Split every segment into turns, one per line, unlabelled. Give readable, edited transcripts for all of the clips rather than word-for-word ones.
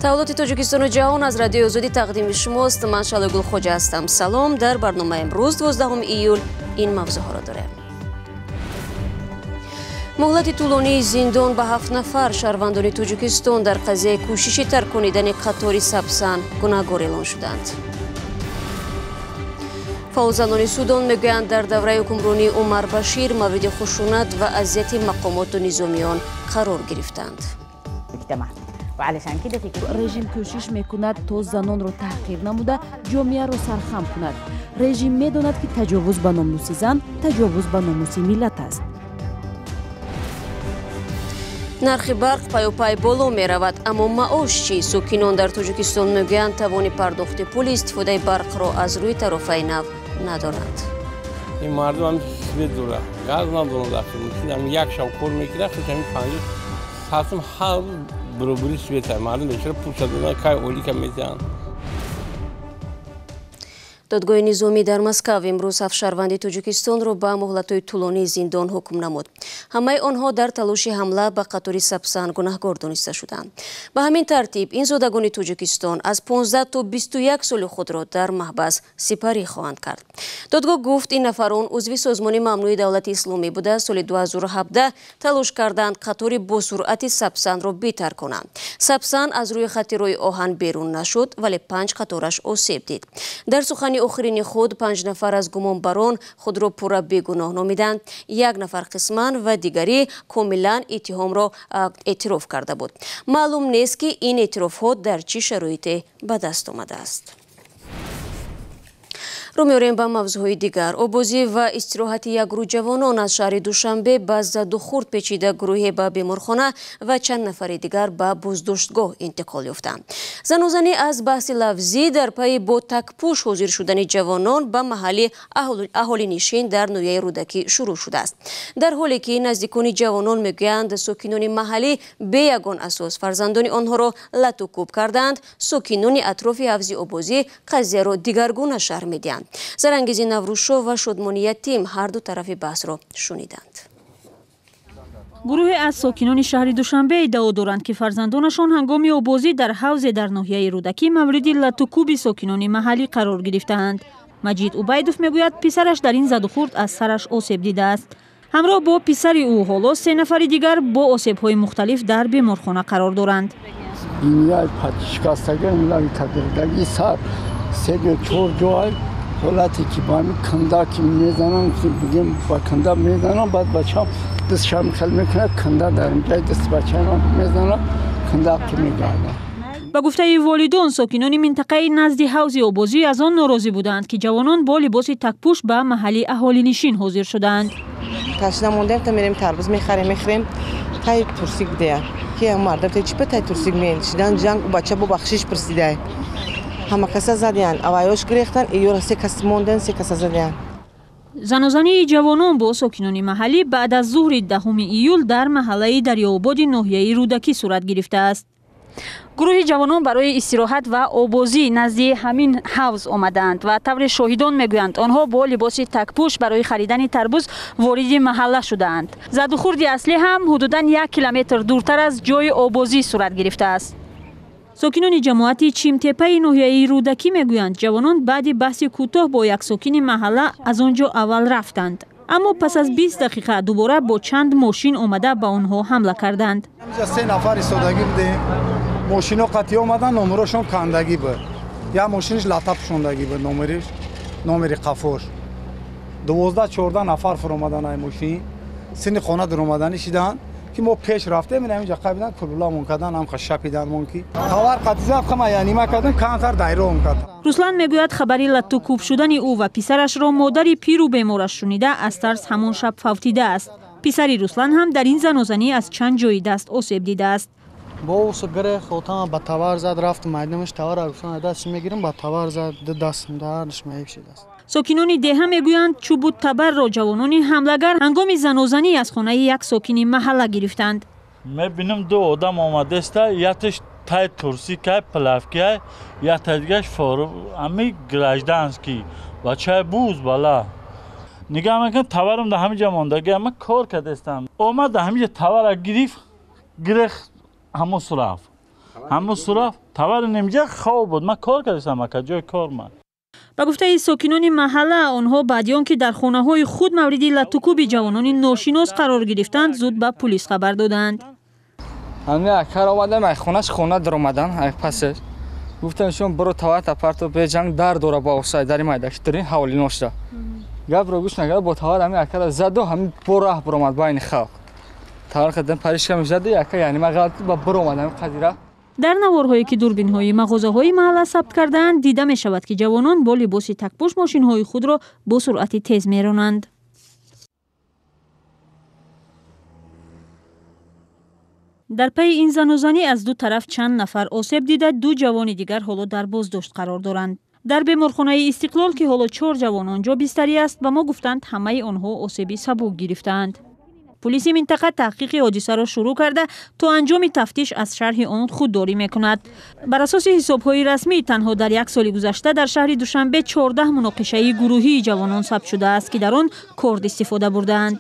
Таваллути Тоҷикистону ҷаҳон аз Радиои Озодӣ тақдими шумост. Ман Шалогул Хоҷа ҳастам. Салом. Дар барномаи имрӯз 12 июл ин мавзӯъҳоро дорем. Муҳлати тӯлонии зиндон ба 7 нафар шаҳрвандони Тоҷикистон дар қазияи кӯшиши тарконидани қатори Сапсан гунаҳгор эълон шуданд. Фаъолзанони Судон мегӯянд, дар давраи ҳукмронии Умар Башир мавриди хушунат ва азияти мақомоту низомиён қарор гирифтанд.
Режим кӯшиш мекунад, то занонро таҳқир намуда, ҷомеаро сархам кунад. Режим медонад, ки таҷовуз ба номуси зан таҷовуз ба номуси миллат аст.
Нархи барқ паюпай боло меравад, аммо маош чӣ? Сокинон дар Тоҷикистон мегӯянд, тавони пардохти пули истифодаи барқро аз рӯи тарофаи нав надоранд.
Ин мардум ҳам свет дорад, газ надорад. Як шаб кор мекунад, ҳамин 50 сатум ҳар рӯз баробари свет. Мардум бечора пулша додан, кай олика метиҳанд.
Додгоҳи низомӣ дар Москав имрӯз 7 шаҳрванди Тоҷикистонро ба муҳлатҳои тӯлонии зиндон ҳукм намуд. Ҳамаи онҳо дар талоши ҳамла ба қатори Сапсан гунаҳгор дониста шуданд. Ба ҳамин тартиб ин зодагони Тоҷикистон аз 15 то 21 соли худро дар маҳбас сипарӣ хоҳанд кард. Додгоҳ гуфт, ин нафарон узви созмони мамнӯи давлати исломӣ буда, соли 2017 талош карданд қатори бо суръати Сапсанро битарконанд. Сапсан аз рӯи хатти роҳи оҳан берун нашуд, вале 5 қатораш осеб дид. Дар сухани охирини худ 5 нафар аз гумонбарон худро пурра бегуноҳ номиданд, 1 нафар қисман ва дигарӣ комилан иттиҳомро эътироф карда буд. Маълум нест, ки ин эътирофҳо дар чӣ шароите ба даст омадааст. Рӯ меорем ба мавзӯъҳои дигар. Обозӣ ва истироҳати як гурӯҳ ҷавонон аз шаҳри Душанбе ба заду хурд печида, гурӯҳе ба беморхона ва чанд нафари дигар ба боздоштгоҳ интиқол ёфтанд. Занозанӣ аз баҳси лафзӣ дар пайи бо такпӯш ҳозир шудани ҷавонон ба маҳалли аҳолинишин дар ноҳияи Рӯдакӣ шурӯъ шудааст. Дар ҳоле ки наздикони ҷавонон мегӯянд, сокинони маҳаллӣ бе ягон асос фарзандони онҳоро лату кӯб карданд, сокинони атрофи ҳавзи обозӣ қазияро дигаргуна шарҳ медиҳанд. Зарангези Наврӯзшо ва Шодмони Ятим ҳар ду тарафи баҳсро шуниданд.
Гурӯҳе аз сокинони шаҳри Душанбе иддао доранд, ки фарзандонашон ҳангоми обозӣ дар ҳавзе дар ноҳияи Рӯдакӣ мавриди латукӯби сокинони маҳаллӣ қарор гирифтаанд. Маҷид Убайдов мегӯяд, писараш дар ин задухурд аз сараш осеб дидааст. Ҳамроҳ бо писари ӯ ҳоло 3 нафари дигар бо осебҳои мухталиф дар беморхона қарор доранд.
Ҳолате ки ба ҳамин канда ки мезанам, бигем ба канда мезанам, баъд бачаам дастшам хел мекунад, канда дар ҷои дасти бачаам мезанам, канда ки мегардад.
Ба гуфтаи волидон, сокинони минтақаи назди ҳавзи обозӣ аз он норозӣ буданд, ки ҷавонон бо либоси такпӯш ба маҳалли аҳолинишин ҳозир шудаанд.
Ташна мондем, та мерем тарбуз мехарем, мехӯрем, тай турсик будая. Ки мардам тай чӣ ба тай турсик мешидан, ҷанг бача бо бахшиш пурсидай. Ҳама каса задиян, авайош гирехтан, иёра 3 кас мондан, 3 каса задиян.
Занозании ҷавонон бо сокинони маҳаллӣ баъд аз зуҳри 10 июл дар маҳаллаи Дарёободи ноҳияи Рӯдакӣ сурат гирифтааст. Гурӯҳи ҷавонон барои истироҳат ва обозӣ назди ҳамин ҳавз омадаанд ва тавре шоҳидон мегӯянд, онҳо бо либоси такпӯш барои харидани тарбуз вориди маҳалла шудаанд. Задухурди аслӣ ҳам ҳудудан 1 километр дуртар аз ҷои обозӣ сурат гирифтааст. Сокинони ҷамоати Чимтепаи ноҳияи Рӯдакӣ мегӯянд, ҷавонон баъди баҳси кӯтоҳ бо як сокини маҳалла аз он ҷо аввал рафтанд, аммо пас аз 20 дақиқа дубора бо чанд мошин омада ба онҳо ҳамла карданд.
3 нафар истодагӣ будем, мошино қатъӣ омадан, номерошон кандагӣ буд. Як мошиниш лата пӯшондагӣ буд, номериш, номери қафош. 12-14 нафар фуромадан ай мошин, синни хона дуромаданӣ шиданд, ки мо пеш рафтем, ин ҳаминҷа қабидан, кулуламон кардан, ҳамха шапиданмон, ки товар қатизад, хама янима кардем, камтар дайром кард.
Руслан мегӯяд, хабари латукӯб шудани ӯ ва писарашро модари пиру бемораш шунида, аз тарс ҳамон шаб фавтидааст. Писари Руслан ҳам дар ин занозанӣ аз чанд ҷои даст осеб дидааст.
Бо усу гирех, отама ба товар зад, рафтам майдамаш товар Руслан даст мегирам, ба товар зад, дастам дардаш маиб шудааст.
Сокинони деҳа мегӯянд, чӯбу табарро ҷавонони ҳамлагар ҳангоми занозанӣ аз хонаи як сокини маҳалла гирифтанд.
Мебинам, ду одам омадаста, якташ тай турсикай, плавкай, якта дигаш фору ами гражданский, бачаи буз бала. Нигаҳ мекунам, товарам дар ҳамин ҷо мондагӣ, ама кор кардастам. Омад дар ҳамин ҷо товара гирифт, гирех ҳамон сурафт. Ҳамон сураф товар немҷа хоб буд. Ман кор кардам, ака ҷои кор ман.
Ба гуфтаи сокинони маҳалла, онҳо баъди он ки дар хонаҳои худ мавриди латукуби ҷавонони ношинос қарор гирифтанд, зуд ба пулис хабар доданд.
Ҳамин акар омадам, ай хонаш хона даромадан, ай пасеш. Гуфтам шумо биро товар парто беҷанг дар дора ба осай дари майдак дарин ҳаволи ношда. Гапро гӯш накард, бо товар ҳамин акара заду ҳамин бо раҳ биромад байни халқ. Товар қадам паришка мезаду ака яъне ман ғалат ба биромад ҳамин қадира.
Дар наворҳое ки дурбинҳои мағозаҳои маҳалла сабт кардаанд, дида мешавад ки ҷавонон бо либоси такпӯш мошинҳои худро бо суръати тез меронанд. Дар пайи ин занозанӣ аз ду тараф чанд нафар осеб дида, ду ҷавони дигар ҳоло дар боздошт қарор доранд. Дар беморхонаи Истиқлол, ки ҳоло 4 ҷавон онҷо бистарӣ аст, ба мо гуфтанд ҳамаи онҳо осеби сабук гирифтаанд. Пулиси минтақа таҳқиқи ҳодисаро шурӯъ карда, то анҷоми тафтиш аз шарҳи он худдорӣ мекунад. Бар асоси ҳисобҳои расмӣ, танҳо дар як соли гузашта дар шаҳри Душанбе 14 муноқишаи гурӯҳии ҷавонон сабт шудааст, ки дар он корд истифода бурдаанд.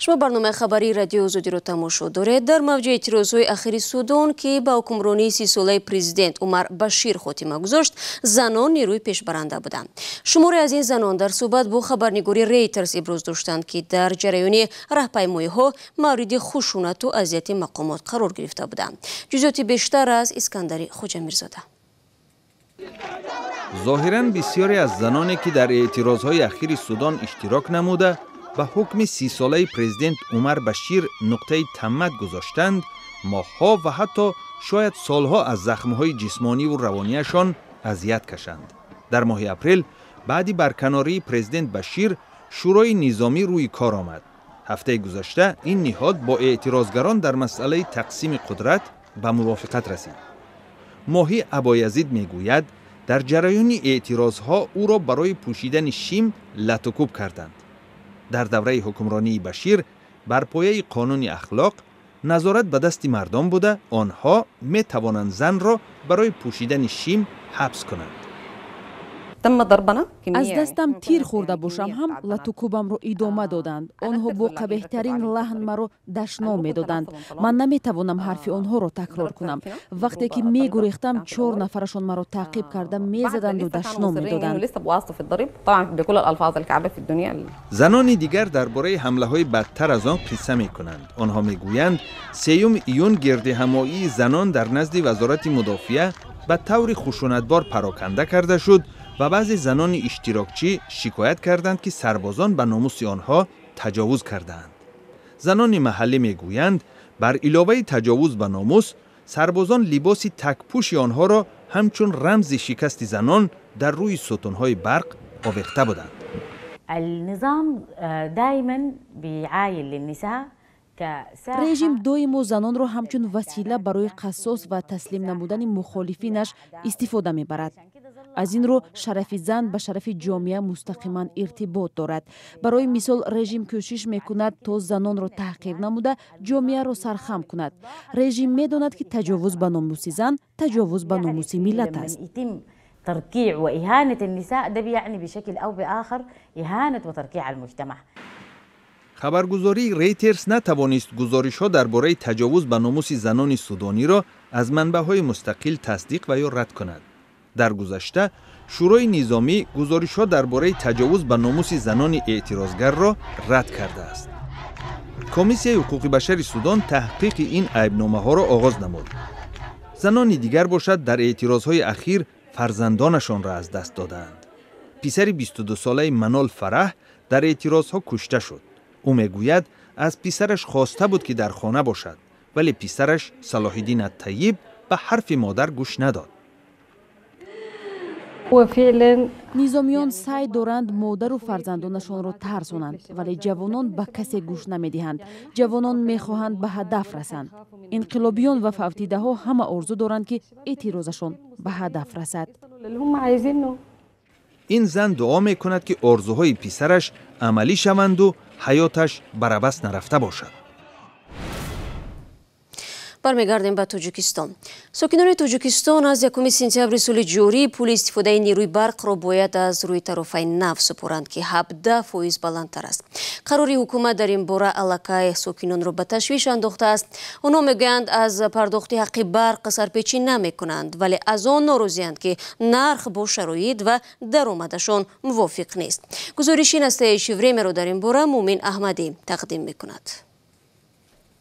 Шумо барномаи хабарии радиои Озодиро тамошо доред. Дар мавҷи эътирозҳои ахири Судон, ки ба ҳукмронии 30-солаи президент Умар Башир хотима гузошт, занон нерӯи пешбаранда буданд. Шуморе аз ин занон дар суҳбат бо хабарнигори Рейтерс иброз доштанд, ки дар ҷараёни раҳпаймоиҳо мавриди хушунату азияти мақомот қарор гирифта буданд. Ҷузъиёти бештар аз Искандари Хоҷамирзода.
Зоҳиран бисёре аз заноне, ки дар эътирозҳои ахири Судон иштирок намуда, ба ҳукми 30-солаи президент Умар Башир нуқтаи таммат гузоштанд, моҳҳо ва ҳатто шояд солҳо аз захмҳои ҷисмониву равонияшон азият кашанд. Дар моҳи апрел баъди барканории президент Башир шӯрои низомӣ рӯи кор омад. Ҳафтаи гузашта ин ниҳод бо эътирозгарон дар масъалаи тақсими қудрат ба мувофиқат расид. Моҳи Абоязид мегӯяд, дар ҷараёни эътирозҳо ӯро барои пӯшидани шим латукӯб карданд. Дар давраи ҳукмронии Башир бар пояи қонуни ахлоқ назорат ба дасти мардон буда, онҳо метавонанд занро барои пӯшидани шим ҳабс кунанд.
Аз дастам тир хӯрда бошам ҳам латукӯбамро идома доданд. Онҳо бо қабеҳтарин лаҳн маро дашном медоданд. Ман наметавонам ҳарфи онҳоро такрор кунам. Вақте ки мегурехтам, 4 нафарашон маро таъқиб карда мезаданду дашном медоданд.
Занони дигар дар бораи ҳамлаҳои бадтар аз он қисса мекунанд. Онҳо мегӯянд, 3 июн гирдиҳамоии занон дар назди вазорати мудофиа ба таври хушунатбор пароканда карда шуд ва баъзе занони иштирокчӣ шикоят карданд, ки сарбозон ба номуси онҳо таҷовуз кардаанд. Занони маҳаллӣ мегӯянд, бар иловаи таҷовуз ба номус, сарбозон либоси такпӯши онҳоро ҳамчун рамзи шикасти занон дар рӯи сутунҳои барқ овехта буданд.
Режим доимо занонро ҳамчун васила барои қассос ва таслим намудани мухолифинаш истифода мебарад. Аз ин рӯ шарафи зан ба шарафи ҷомеа мустақиман иртибот дорад. Барои мисол, режим кӯшиш мекунад то занонро таҳқир намуда ҷомеаро сархам кунад. Режим медонад, ки таҷовуз ба номуси зан таҷовуз ба номуси миллат аст.
Хабаргузории Рейтерс натавонист гузоришҳо дар бораи таҷовуз ба номуси занони судониро аз манбаъҳои мустақил тасдиқ ва ё рад кунад. Дар гузашта шӯрои низомӣ гузоришҳо дар бораи таҷовуз ба номуси занони эътирозгарро рад кардааст. Комиссияи ҳуқуқи башари Судон таҳқиқи ин айбномаҳоро оғоз намуд. Занони дигар бошад дар эътирозҳои ахир фарзандонашонро аз даст додаанд. Писари 22-солаи Манол Фараҳ дар эътирозҳо кушта шуд. Ӯ мегӯяд, аз писараш хоста буд, ки дар хона бошад, вале писараш Салоҳиддин Аттайиб ба ҳарфи модар гӯш надод.
Низомиён саъй доранд модару фарзандонашонро тарсонанд, вале ҷавонон ба касе гӯш намедиҳанд. Ҷавонон мехоҳанд ба ҳадаф расанд. Инқилобиён ва фавтидаҳо ҳама орзу доранд, ки эътирозашон ба ҳадаф расад.
Ин зан дуо мекунад, ки орзуҳои писараш амалӣ шаванду ҳаёташ барабас нарафта бошад.
Бармегардем ба Тоҷикистон. Сокинони Тоҷикистон аз 1 сентябри соли ҷорӣ пули истифодаи нерӯи барқро бояд аз рӯи тарофаи нав супоранд, ки 17% баландтар аст. Қарори ҳукумат дар ин бора аллакай сокинонро ба ташвиш андохтааст. Онҳо мегӯянд, аз пардохти ҳаққи барқ сарпечӣ намекунанд, вале аз он норозианд, ки нарх бо шароит ва даромадашон мувофиқ нест. Гузориши Настоящее Времяро дар ин бора Мумин Аҳмадӣ тақдим мекунад.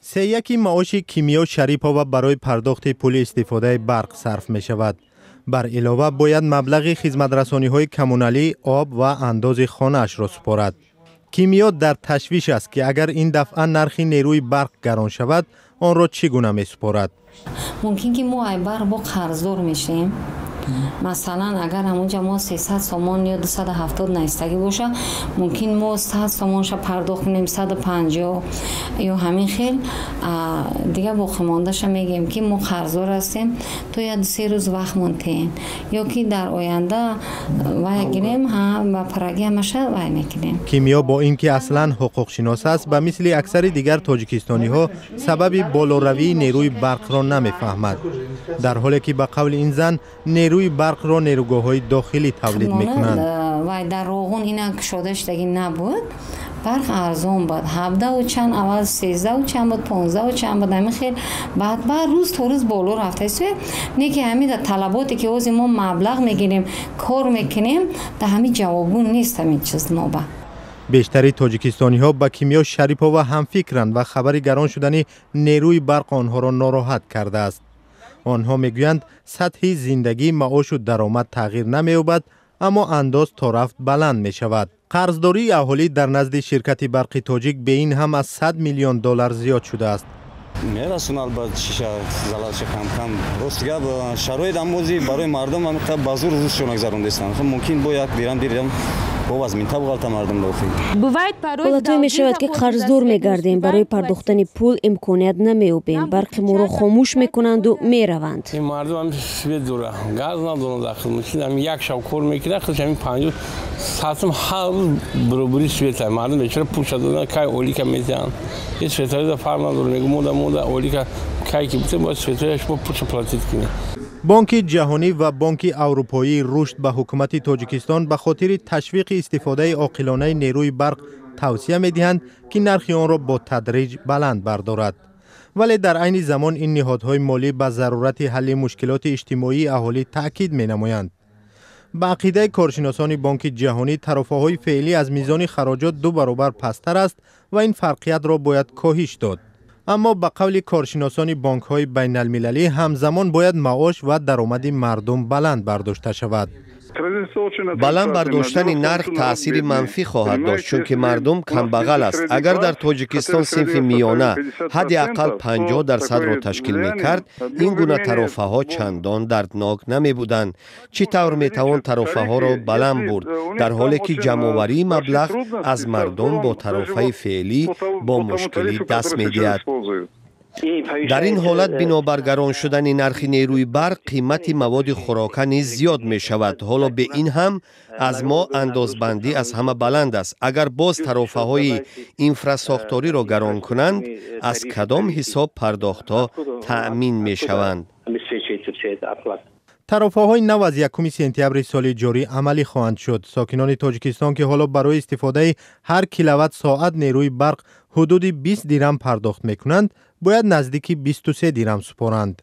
Сеяки маоши Кимиё Шарипова барои пардохти пули истифодаи барқ сарф мешавад. Бар илова бояд маблағи хизматрасониҳои коммуналӣ, об ва андози хонаашро супорад. Кимиё дар ташвиш аст, ки агар ин дафъа нархи нерӯи барқ гарон шавад, онро чӣ гуна месупорад.
Мумкин ки мо ай барқ бо қарздор мешавем. Масалан, агар ҳамунҷа мо 300 сомон ё 270 наистагӣ боша, мумкин мо 100 сомонша пардохт кунем, 150 ё ҳамин хел. Дигар боқимондаша мегӯем, ки мо қарздор ҳастем, то як ду-се рӯз вақт монтем, ё ки дар оянда вай гирем, ба парагӣ ҳамаша вай мекунем.
Кимиё бо ин ки аслан ҳуқуқшинос аст, ба мисли аксари дигар тоҷикистониҳо сабаби болоравии нерӯи барқро намефаҳмад, дар ҳоле ки ба қавли ин зан нерӯи барқро нерӯгоҳҳои дохилӣ тавлид мекунанд.
Вай дар Роғун ина кушода шудагӣ набуд, барқ арзон буд, 17 чанд, аввал 13 чанд буд, 15 чанд буд, ҳамин хел. Баъд баъд рӯз то рӯз боло рафтааст. Не ки ҳамин талаботе ки ҳозир мо маблағ мегирем, кор мекунем, дар ҳамин ҷавобгӯ нест ҳамин чиз мо ба.
Бештари тоҷикистониҳо ба Кимиё Шарипова ҳамфикранд ва хабари гарон шудани нерӯи барқ онҳоро нороҳат кардааст. Онҳо мегӯянд, сатҳи зиндагӣ, маошу даромад тағйир намеёбад, аммо андоз то рафт баланд мешавад. Қарздории аҳолӣ дар назди ширкати барқи тоҷик бе ин ҳам аз 100 миллион доллар зиёд шудааст.
Мерасонад ба чиша залалша кам-кам. Рост гап, шароит амози барои мардум ба зур рӯзшона гузарондастанд. Мумкин бо як дирам бо вазминта буғалта мардум дохил.
Ҳолатҳое мешавад, ки қарздор мегардем, барои пардохтани пул имконият намеёбем, барқи моро хомӯш мекунанду мераванд.
Ин мардум ҳам свет дора, газ надоранд дохил. Мумкин ҳам як шаб кор мекунад, худаш ҳамин 50 сатм ҳар рӯз баробари свет. Мардум бечора пулша додан, кай олика метиҳанд. Ин светҳои фарқ надорад, мегӯ мода мода олика кай ки бутем, бояд светҳоя шумо пулша платить кунед.
Бонки ҷаҳонӣ ва Бонки Аврупоии рушд ба ҳукумати Тоҷикистон ба хотири ташвиқи истифодаи оқилонаи нерӯи барқ тавсия медиҳанд, ки нархи онро бо тадриҷ баланд бардорад. Вале дар айни замон ин ниҳодҳои молӣ ба зарурати ҳалли мушкилоти иҷтимоии аҳолӣ таъкид менамоянд. Ба ақидаи коршиносони Бонки ҷаҳонӣ, тарофаҳои феълӣ аз мизони хароҷот 2 баробар пасттар аст ва ин фарқиятро бояд коҳиш дод. Аммо ба қавли коршиносони бонкҳои байналмилалӣ, ҳамзамон бояд маош ва даромади мардум баланд бардошта шавад.
Баланд бардоштани нарх таъсири манфӣ хоҳад дошт, чунки мардум камбағал аст. Агар дар Тоҷикистон синфи миёна ҳадди ақал 50%-ро ташкил мекард, ин гуна тарофаҳо чандон дарднок намебуданд. Чӣ тавр метавон тарофаҳоро баланд бурд, дар ҳоле ки ҷамъоварии маблағ аз мардум бо тарофаи феълӣ бо мушкилӣ даст медиҳад? Дар ин ҳолат бинобар гарон шудани нархи нерӯи барқ, қимати маводи хӯрока низ зиёд мешавад. Ҳоло бе ин ҳам аз мо андозбандӣ аз ҳама баланд аст. Агар боз тарофаҳои инфрасохториро гарон кунанд, аз кадом ҳисоб пардохтҳо таъмин мешаванд?
Тарофаҳои нав аз 1 сентябри соли ҷорӣ амалӣ хоҳанд шуд. Сокинони Тоҷикистон, ки ҳоло барои истифодаи ҳар киловатт соат нерӯи барқ ҳудуди 20 дирам пардохт мекунанд, бояд наздики 23 дирам супоранд.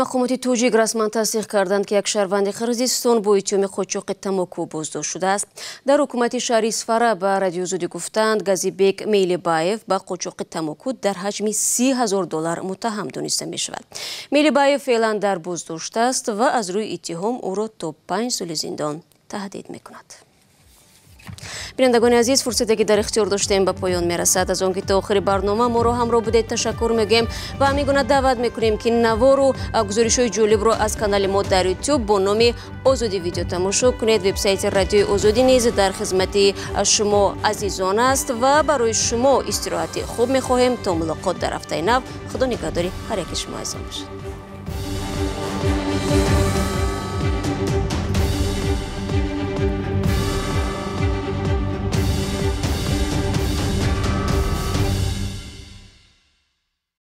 Мақомоти тоҷик расман тасдиқ карданд, ки як шаҳрванди Қирғизистон бо иттиҳоми қочоқи тамоку боздошт шудааст. Дар ҳукумати шаҳри Исфара ба Радиоозодӣ гуфтанд, Газибек Мейлибаев ба қочоқи тамоку дар ҳаҷми 30 000 доллар муттаҳам дониста мешавад. Мейлибаев феълан дар боздошт аст ва аз рӯи иттиҳом ӯро то 5 соли зиндон таҳдид мекунад. Бинандагони азиз, фурсате ки дар ихтиёр доштем ба поён мерасад. Аз он ки то охири барнома моро ҳамроҳ будед ташаккур мегӯем ва ҳамин гуна даъват мекунем, ки навору гузоришҳои ҷолибро аз канали мо дар YouTube бо номи Озодӣ видео тамошо кунед. Вебсайти Радиои Озодӣ низ дар хизмати шумо азизон аст ва барои шумо истироҳати хуб мехоҳем. То мулоқот дар ҳафтаи нав, Худо нигаҳдори ҳар яки шумо азизон бошад.